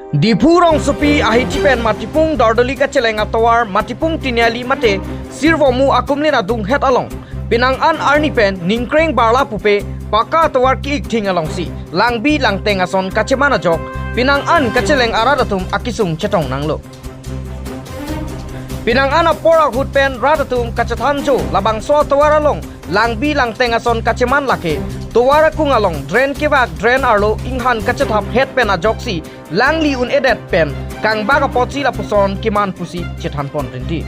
Diphu rongsopi ahichipen matipung dordoli kacheleng atawar matipung tiniali mate sirvomu akumlin adung het along pinang an arni pen ningkreng barla pupe paka atawar ki ikthing along si langbi langteng ason kachemana jok pinang an kacheleng aradatum akisung chetong nanglo pinang an apora hutpen radatum kachathanjo labang so atawar along langbi langteng ason kacheman lake towara kungalong drain kewak drain arlo inghan kachathap head pen ajoksi langli un edet pen kang baga pochi lapuson kiman pusi chethan pon rindi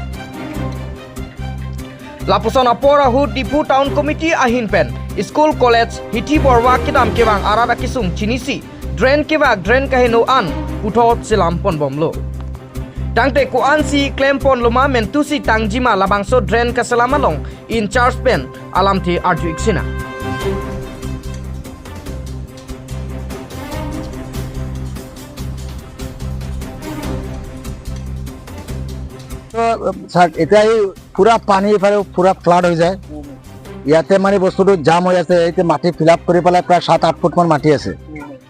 lapuson apora hut Diphu town committee ahin pen school college hiti borwa kidam kewang arada kisung chinisi drain kewak drain kaheno an puthot silam pon bomlo tangte ko ansi claim pon loma mentusi tangjima labangso drain kasalamalong in charge pen alamthi arju iksina. এতিয়া এই পুৰা পানী এইফালে পুৰা flood হৈ যায়। ইয়াতে মানে বস্তুটো জাম হৈ আছে। এতিয়া মাটি ফিল আপ কৰি পেলাই প্ৰায় 7-8 ফুটমান মাটি আছে।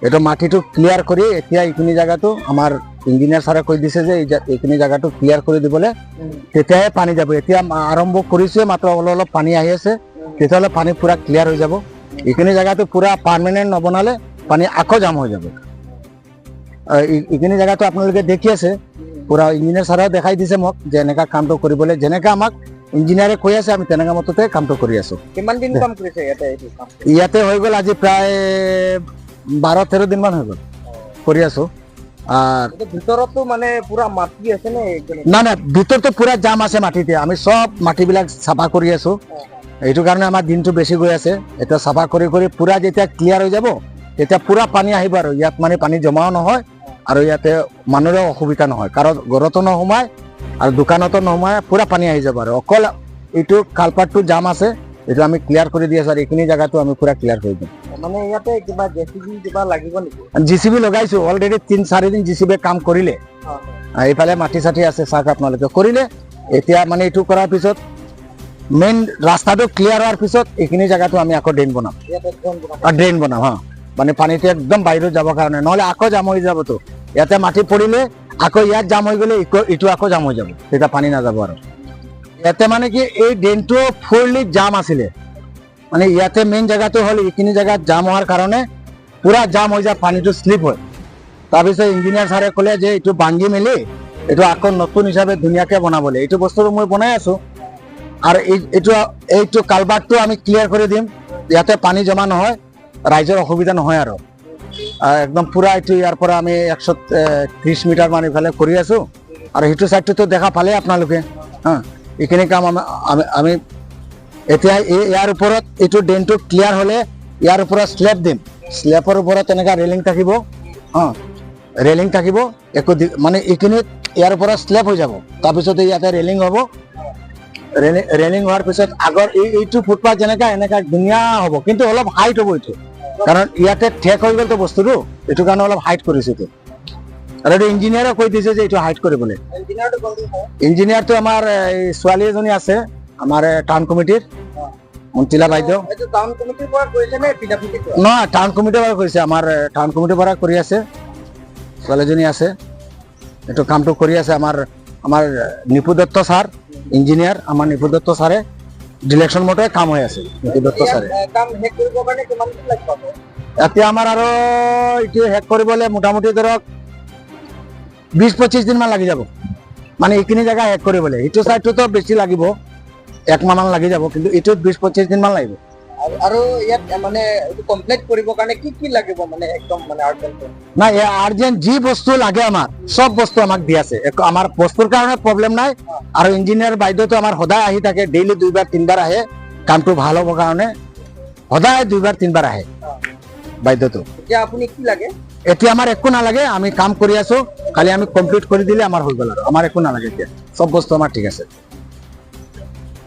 এইটো মাটিটো ক্লিয়াৰ কৰি এতিয়া এইখিনি জেগাটো আমাৰ ইঞ্জিনিয়াৰ ছাৰে কৈ দিছে যে এইখিনি জেগাটো ক্লিয়াৰ কৰি দিবলৈ, তেতিয়াহে পানী যাব। এতিয়া আৰম্ভ কৰিছে, মাত্ৰ অলপ অলপ পানী আহি আছে। তেতিয়াহ'লে পানী পুৰা ক্লিয়াৰ হৈ যাব। এইখিনি জেগাটো পুৰা পাৰ্মানেণ্ট নবনালে পানী আকৌ জাম হৈ যাব। এইখিনি জেগাটো আপোনালোকে দেখি আছে, পুৰা ইঞ্জিনিয়াৰ ছাৰেও দেখাই দিছে মোক যে এনেকা কামটো কৰিবলৈ, যেনেকা আমাক ইঞ্জিনিয়াৰে কৈ আছে আমি তেনেকা মততে কামটো কৰি আছো। কিমান দিন কাম কৰিছে ইয়াতে? ইয়াতে হৈ গ'ল আজি প্ৰায় 12-13 দিন মান হৈ গ'ল কৰি আছো। ভিতৰতো মানে পুৰা মাটি আছে নে? না না, ভিতৰতো পুৰা জাম আছে মাটিতে। আমি চব মাটিবিলাক চাফা কৰি আছো, এইটো কাৰণে আমাৰ দিনটো বেছি গৈ আছে। এতিয়া চাফা কৰি কৰি পুৰা যেতিয়া ক্লিয়াৰ হৈ যাব তেতিয়া পুৰা পানী আহিব আৰু ইয়াত মানে পানী জমাও নহয় আৰু ইয়াতে মানুহৰে অসুবিধা নহয়, কাৰণ ঘৰতো নোসোমায় আৰু দোকানতো নোসোমায়, পুৰা পানী আহি যাব। আৰু অকল এইটো কালপাটটো জাম আছে, এইটো আমি ক্লিয়াৰ কৰি দি আছো আৰু এইখিনি জেগাটো আমি পুৰা ক্লিয়াৰ কৰি দিম। মানে ইয়াতে কিবা জেচিবি কিবা লাগিব নেকি? জেচিবি লগাইছো অলৰেডি, 3-4 দিন জেচিবি কাম কৰিলে। এইফালে মাটি চাটি আছে, চাওক আপোনালোকে কৰিলে। এতিয়া মানে এইটো কৰাৰ পিছত মেইন ৰাস্তাটো ক্লিয়াৰ হোৱাৰ পিছত এইখিনি জেগাটো আমি আকৌ ড্ৰেইন বনাম। ড্ৰেইন বনাম, হা, মানে পানীটো একদম বাহিৰত যাবৰ কাৰণে, নহ'লে আকৌ জাম হৈ যাবতো। ইয়াতে মাটি পৰিলে আকৌ ইয়াত জাম হৈ গ'লে ইটো আকৌ জাম হৈ যাব, তেতিয়া পানী নাযাব। আৰু ইয়াতে মানে কি এই ড্ৰেইনটো ফুললি জাম আছিলে, মানে ইয়াতে মেইন জেগাটো হ'ল এইখিনি জেগাত জাম হোৱাৰ কাৰণে পুৰা জাম হৈ যায়, পানীটো শ্লিপ হয়। তাৰপিছত ইঞ্জিনিয়াৰ ছাৰে ক'লে যে এইটো ভাঙি মেলি এইটো আকৌ নতুন হিচাপে ধুনীয়াকৈ বনাবলৈ। এইটো বস্তুটো মই বনাই আছোঁ আৰু এইটো কালভাৰ্টটো আমি ক্লিয়াৰ কৰি দিম, ইয়াতে পানী জমা নহয়, ৰাইজৰ অসুবিধা নহয়। আৰু একদম পুৰা এইটো ইয়াৰ পৰা আমি 130 মিটাৰ মান ইফালে কৰি আছোঁ। আৰু সেইটো চাইডটোতো দেখা পালে আপোনালোকে। হা, এইখিনি কাম আমি এতিয়া ইয়াৰ ওপৰত এইটো ড্ৰেইনটো ক্লিয়াৰ হ'লে ইয়াৰ ওপৰত শ্লেব দিম। শ্লেবৰ ওপৰত তেনেকুৱা ৰেলিং থাকিব, ৰেলিং থাকিব, একো মানে এইখিনিত ইয়াৰ ওপৰত শ্লেব হৈ যাব। তাৰপিছতে ইয়াতে ৰেলিং হ'ব। ৰেলিং হোৱাৰ পিছত আগৰ এইটো ফুটপাথ যেনেকা এনেকা ধুনীয়া হ'ব, কিন্তু অলপ হাইট হ'ব এইটো, কাৰণ ইয়াতে ঠেক হৈ গ'লতো বস্তুটো, এইটো কাৰণে অলপ হাইট কৰিছোঁ এইটো। আৰু এইটো ইঞ্জিনিয়াৰে কৈ দিছে যে এইটো হাইট কৰিবলৈ। ইঞ্জিনিয়াৰটো আমাৰ এই ছোৱালী এজনী আছে আমাৰ টাউন কমিটিৰ, মন্তিলা বাইদেউ। নহয়, টাউন কমিটিৰ পৰা কৰিছে, আমাৰ টাউন কমিটিৰ পৰা কৰি আছে, ছোৱালীজনী আছে, এইটো কামটো কৰি আছে। আমাৰ নিপু দত্ত ছাৰ ইঞ্জিনিয়াৰ, আমাৰ নিপু দত্ত ছাৰে ডিলেকশ্যন মতে কাম হৈ আছে। নিপু দত্ত ছাৰে এতিয়া আমাৰ আৰু এইটো শেষ কৰিবলৈ মোটামুটি ধৰক 20-25 দিন মান লাগি যাব, মানে এইখিনি জেগা শেষ কৰিবলৈ। এইটো চাইডটোতো বেছি লাগিব, 1 মাহ মান লাগি যাব, কিন্তু এইটোত 20-25 দিন মান লাগিব। আৰু ইয়াত মানে এইটো কমপ্লিট কৰিবৰ কাৰণে কি কি লাগিব, মানে একদম মানে আৰ্জেণ্ট? নাই, আৰ্জেণ্ট যি বস্তু লাগে আমাৰ চব বস্তু আমাক দি আছে, আমাৰ বস্তুৰ কাৰণে প্ৰব্লেম নাই। আৰু ইঞ্জিনিয়াৰ বাইদেউটো আমাৰ সদায় আহি থাকে, ডেইলি 2-3 বাৰ আহে, কামটো ভাল হ'বৰ কাৰণে সদায় 2-3 বাৰ আহে বাইদেউটো। এতিয়া আপুনি কি লাগে? এতিয়া আমাৰ একো নালাগে, আমি কাম কৰি আছো, খালি আমি কমপ্লিট কৰি দিলে আমাৰ হৈ গ'ল আৰু আমাৰ একো নালাগে। এতিয়া চব বস্তু আমাৰ ঠিক আছে।